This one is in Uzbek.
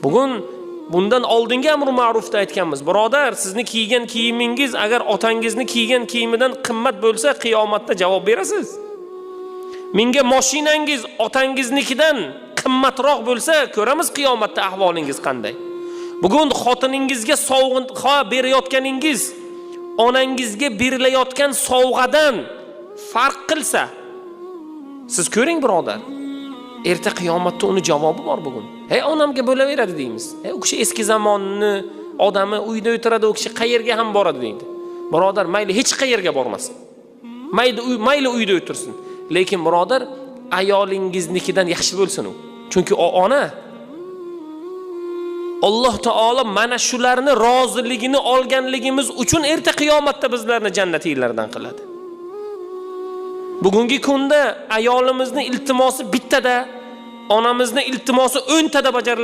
Bugun bundan oldingi amri ma'rufda aytganmiz. Birodar, sizni kiygan kiyimingiz agar otangizni kiygan kiyimidan qimmat bo'lsa, qiyomatda javob berasiz. Menga mashinangiz otangiznikidan qimmatroq bo'lsa, ko'ramiz qiyomatda ahvolingiz qanday. Bugun xotiningizga sovg'a berayotganingiz onangizga berilayotgan sovg'adan farq qilsa, siz ko'ring, birodar. Erta qiyomatda uni javobi bor bugun. Hey, onamga bo'laveradi deymiz. Hey, u kishi eski zamonni odami, uyda o'tiradi, u kishi qayerga ham boradi deydi. Birodar, mayli hech qayerga bormasin. Mayli uy, mayli uyda o'tirsin. Lekin birodar, ayolingiznikidan yaxshi bo'lsin u. Chunki o ona. Alloh taolo mana shularni roziligini olganligimiz uchun erta qiyomatda bizlarni jannatiylardan qiladi. Bugungi kunda ayolimizni iltimosi bittada, onamizni iltimosi 10 tada bajariladi.